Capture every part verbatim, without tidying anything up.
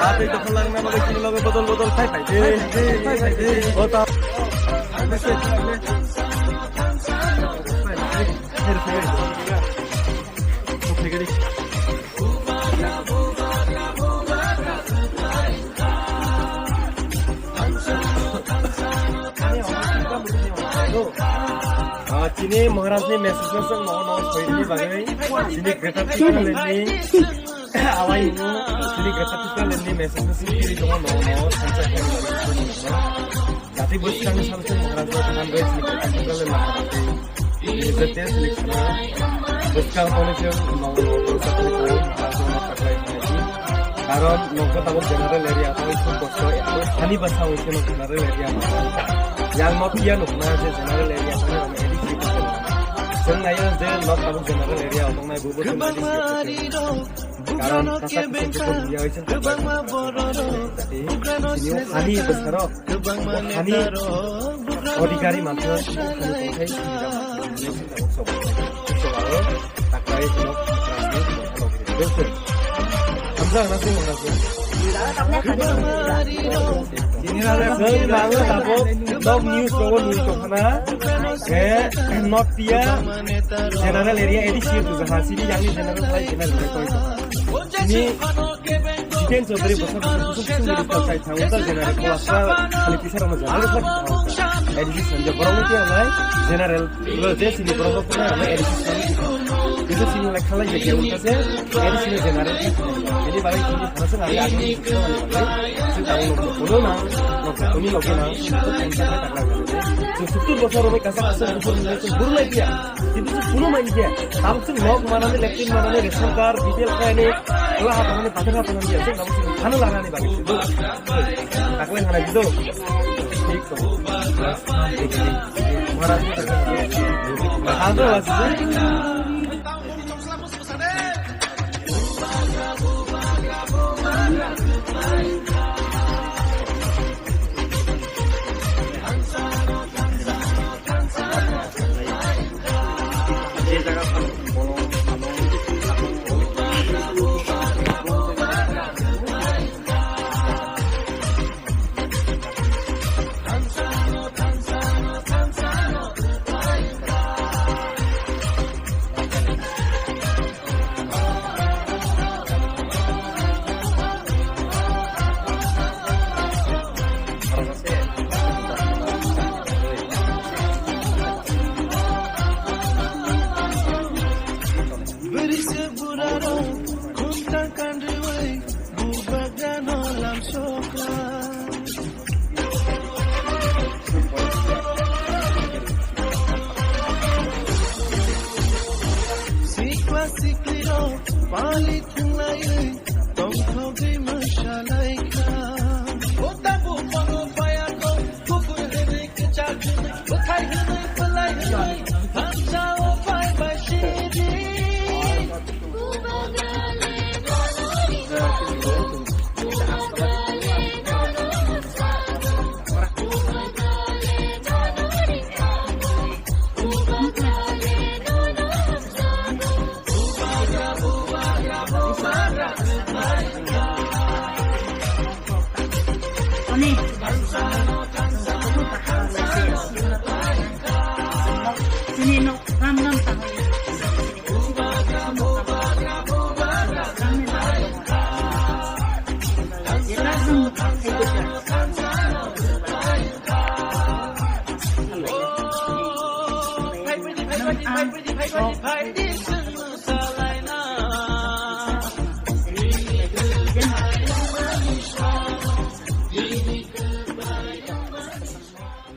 Ate dokho langna bagwi chini loge bodol bodol khai phai de. Khai phai de. O ta. Ah, chini Maharaj ni message no chwng nogo nogo soini bagwi chini Greater Tipraland ni awai no chini Greater Tipraland ni message no chwng kiri tongo nogo nogo thansa khe. Jati bwskang ni salo chwng Maharaj no thansa khe chini Greater Tipraland ni. Jatiya selection o bwskang tongwi chwng nogo nogo thansa khe Maharaj no taklai khe. Karon nokho tabuk general area tongwi khub kosto, ani bwsa wi kheno general area. Yang no phiya nukna je general area tongwi rokno A D C. Chwng naio je nok tabuk general area o tongnai bubo chwng A D C. Karon kasak kusuk kusuk ya wi chwng kwbangma borok. Sini ani bwsaro ani odhikari manthok ani tongthai. Chwng nango tabuk nok news rogo nwi tongkhana, eh, North Tiya general area A D C tu jaha sini yang general lai general lai toi tongkha. Sini Jiten Chaudhary bwsa bwsa bwsa bwsa bwsa bwsa bwsa bwsa general class ta khali kisa rokno general khlai tongkha. A D C sanjak borok ni tei general Lo je sini borok rok na ama A D C sini. Itu sini lai khalai je kaya ulta se A D C ni general. Ini bagai sini khana se ngari agi sini tahu lo. Kuno na, lo kuni lo kena. Sini suttur bosor rok kasa kasa suttur ni se buru lai dia. Kintu se kuno main dia. Tam se nok mana ni, latrine mana ni, ration card, B P L kaya ni. Ola hata mana, pathar hata mana dia. Se tam se khana lara ni bagai. Taklai khana gitu. Thik to. Maharaj. Bwrwi se burarok khungta kandriwi bubagrano lamsokha. Sikla siklirok pali thunglaiwi tongthogwi mwsalaikha. O tabuk bono bayakho, kubui hwnwi kwchak hwnwi, bwthai hwnwi bwlai hwnwi, thansa o pai bai sidi. Chini nok nam nam tangwi.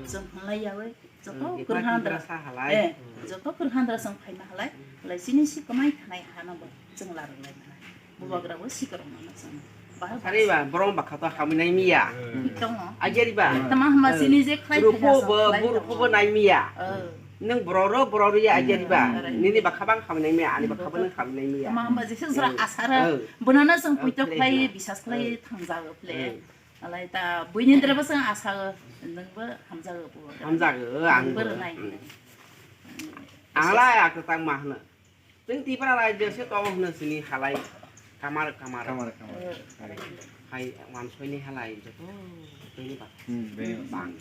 Chwng hwnlai yawi joto kwrwnghandra sa halai. Eh, joto kwrwnghandra chwng phaima halai, halai chini si kwmai thanai hano bo chwng larwk lai mano. Bubagra bo sikarok mano chwng. Sari ba, borok bakha to hamwi nai miya. Tongo. Ajari ba. Tama hama sini je khlai Rupo khaina bo, sa khlai bo rupo tongo. Bo nai miya. Oh. Nung borok ro, borok ro ya ajari ba. Hmm. Nini bakha bang hamwi nai miya, ani bakha bo nung hamwi nai miya. Tama hama je sing sra asara. Oh. Bunana sing puito khlai, bisas khlai thangjago ple. Oh. Alai ta buini dre ba sing asa nung ba hamjago bo. Hamjago, ang bo. Nung ba nai. Hmm. Alai aku tang ma hna. Chwng Tipra rajyo se tongo hwno chini halai kamar kamar. Kamar kamar. Eh. Hai wansoini halai joto tini ba. Hmm, beni bang.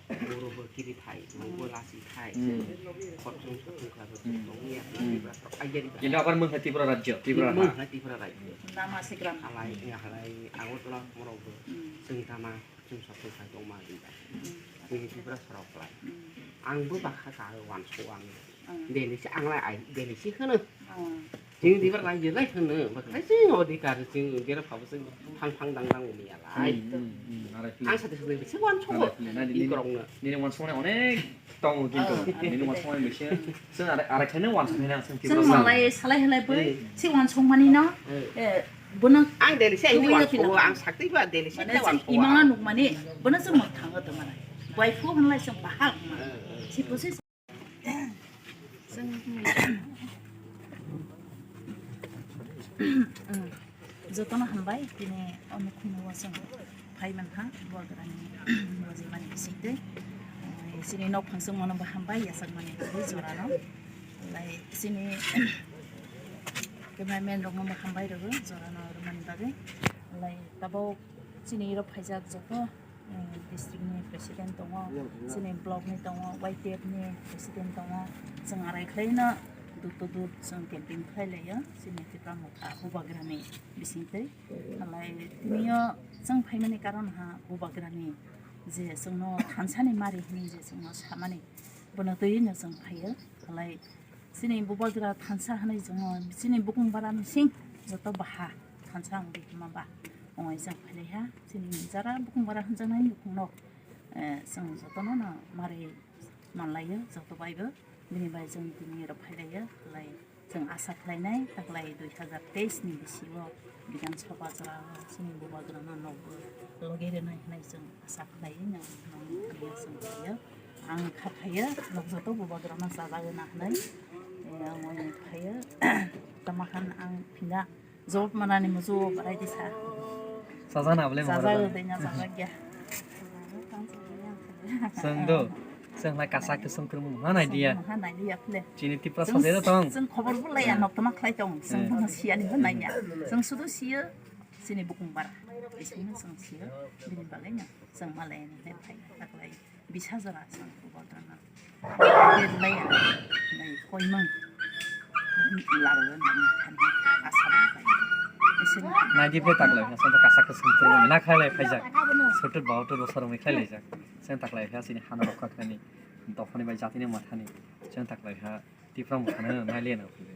Boro bo kiri thai, boro bo lasi thai. Hmm. Khorchung khorchung kha khorchung tong ya. Hmm. Tipra to ayer ba. Kintu abar mung hai Tipra rajyo, Tipra ha. Mung hai Tipra rajyo. Nama se gram. Halai ya halai Agartala morok bo. Hmm. Chwng tama. Chwng satung hai tongma hinba. Hmm. Chini Tripura sorok lai. Hmm. Ang bo bakha ka wansuk ang. Hmm. Delhi se ang lai ai, Delhi se hwno. Hmm. Chini Tripura lai je lai hwno. Bakha chini odhikar chini bera phabo chini phang phang dang dang umi alai. Hmm, hmm, hmm. Ang sate sate se wansuk. Nini wansuk onek. Tongo kintu. Oh, nini wansukmani bisi. Chwng arai, arai khaino wansukmani ang chwng Tripura chwng malai salai halai bui. Eh. Si wansukmani no. Eh. Eh, bono ang Delhi se ini tubui wansuk, phila. Ang sakti ba Delhi se mane chwng wansuk. Imang nukmani, bono chwng mwkhango tongmani. Waifu hwnlai chwng bahal wngmani. Eh, eh. Si process. Chwng jotono hambai, tini o nukhungno chwng phai mankha, Bubagrani wajimani bisingtwi. Eh, chini nok phangchwngmano bo hambai, yachakmani bagwi jorano. Lai chini cameraman rokno bo hambai rwgo, jorano rwmani bagwi. Lai tabuk chini iro phaijak joto, eh, district ni president tongo, chini block ni tongo, Y T F ni president tongo. Chwng arai khlaino door to door chwng campaign khlai laio, chini Tipra Motha Bubagrani bisingtwi. Halai tini o chwng phaimani karon ha Bubagrani je chwngno thansani mari hwnwi je chwngno samani, bono twiwi no chwng phaio. Halai chini Bubagra thansa hwnwi chwngno chini bukung bara mising joto baha thansa wngwi hwnma ba wngwi chwng phailaiha. Chini jara bukung bara hwnjaknai nukhungno, eh, chwng jotono no mari manlaio joto baibo. Bini bai chwng tini rok phailaiyo, lai chwng asa khlainai taklai dui hazar teis ni bisingo Bidhan Sabha jorao chini Bubagrano nokbo logi rwnai hwnwi chwng asa khlaiwi nang nang khlaiyo chwng khlaiyo. Ang kha khayo nok joto Bubagrano chajagwi na hwnwi. Eh, ang khayo tamo khan ang phinda Job manani musu barai di sa. Sajana bole mo. Sajak de nya sajak ya. Seng do. Seng lai kasak ke seng kermu ha nai dia. Ha nai dia phle. Chini Tipra sajero tong. Seng khobor bu lai ya nok tama khlai tong. Seng bu siani bu nai ya. Seng sudu siya. Sini bukung bara. Isini seng siya. Bini bagai nya. Seng malai ni hai phai. Taklai. Bisa jora asal ko bodra na. Ket laya. Nai koimang. Laro nang thani asal bai. Ese na. Nai di bre taklai. Asal to kasak kesem tro na khailai phaijak. Sotut bahotur bosor mai khailai jak. Sen taklai ha sini hana rokha khani. Dophani bai jatini mathani. Sen taklai ha. Tipra Mothano naile no phile.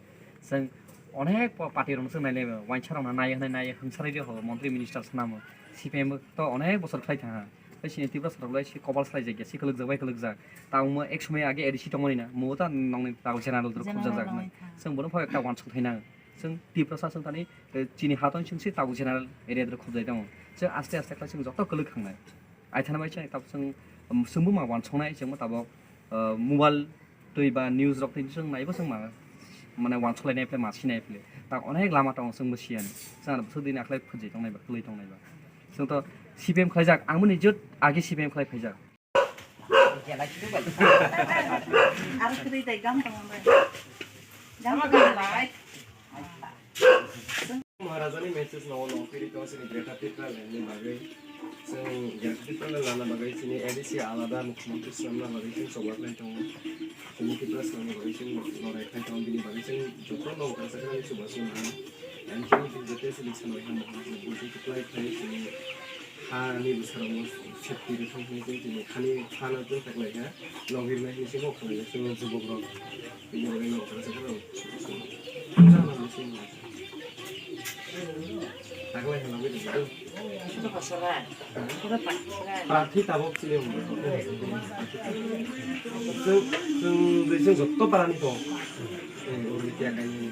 Chwng onek pa-, party rokno chwng naile, wainsa rokno nai hwnwi nai hwnsarwi di ho, montri minister swnamo. C P M to onek bosor khlai thangha. Tei sini Tipra sarok lai si kobal salai jak ya, si kwlwk jak bai kwlwk jak. Tabuk mo ek somoi age A D C tongmani na, mo ta nongni tabuk general rok khobjak jak hwnwi. Chwng bono phai ekta wansuk thai nang. Chwng Tiprasa chwng thani, eh, chini hatong chwng si tabuk general area rok khobjai tongo. Chwng aste aste khlai chwng joto kwlwk khangnai. Aithana bai chwng tabuk chwng, um, chwngbo ma wansuknai chwngbo tabuk, uh, mobile twi ba news rok twi chwng naibo chwng ma, mane wansuk lainai phle ma sinai phle. Tak onek lama tongo chwngbo siyani. Chwng aro bwswk dini akhlai phwjai tongnai ba, kwlwi tongnai ba. Chwng to C P M khlaijak, ang boni jot age C P M khlai phaijak. Aro kwrwi dai gam tongo bai. Gam tongo bai. Maharajani message no no piri to sini Greater Tipraland ni bagwi. Chwng Greater Tipraland lana bagwi chini A D C alada mukhyamantri swnamna bagwi chwng choba khlai tongo. Chini Tripura swnamna bagwi chwng lorai khlai tongo, bini bagwi chwng joto no kwrwngsa khe chubasung nang. Ang chini jete sini sanwi hamo hamo buji khlai khlai chini ha ni bwsarokno safety rwthung hwnwi chwng chini hani hano chwng taklai kha. Logi rwnai hwnwi chwng kok khlai chwng jubok rok. Bini bagwi no kwrwngsa khe chubasung. Taklai kha logi rwnai. Prathi tabok chini hwnwi. Chwng, chwng, chwng jotto parani tong. Chwng urni tiya kaini.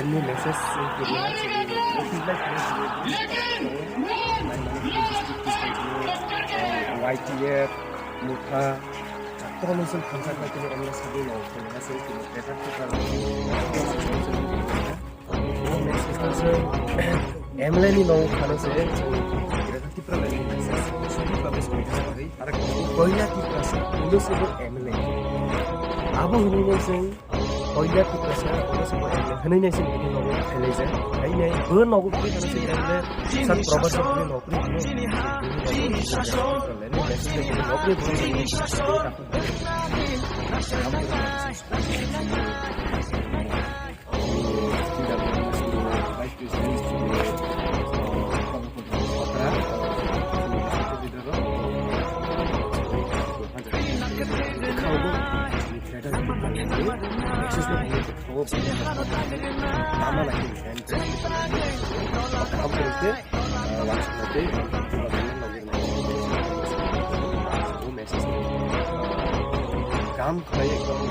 Lenni message se kiriya chini, Y T F, Motha, Doctor Monsol Phansa Paitini M L A sabi no, Phansa Paitini Greater Tipra. M L A ni no khana se, Greater Tipra Land ni message, Supreme Public Committee sabi, Koila Tiprasa, uno se bo M L A. Abo hwnwi nai chwng Koila Tiprasa, uno se bo M L A hwnwi nai chwng bini nogo khailai jak. Hai nai bo nogo bini khana se M L A, Sat Probasha bini nogo bini nogo. Bini nogo, bini nogo, bini nogo. Kam khlai ekdom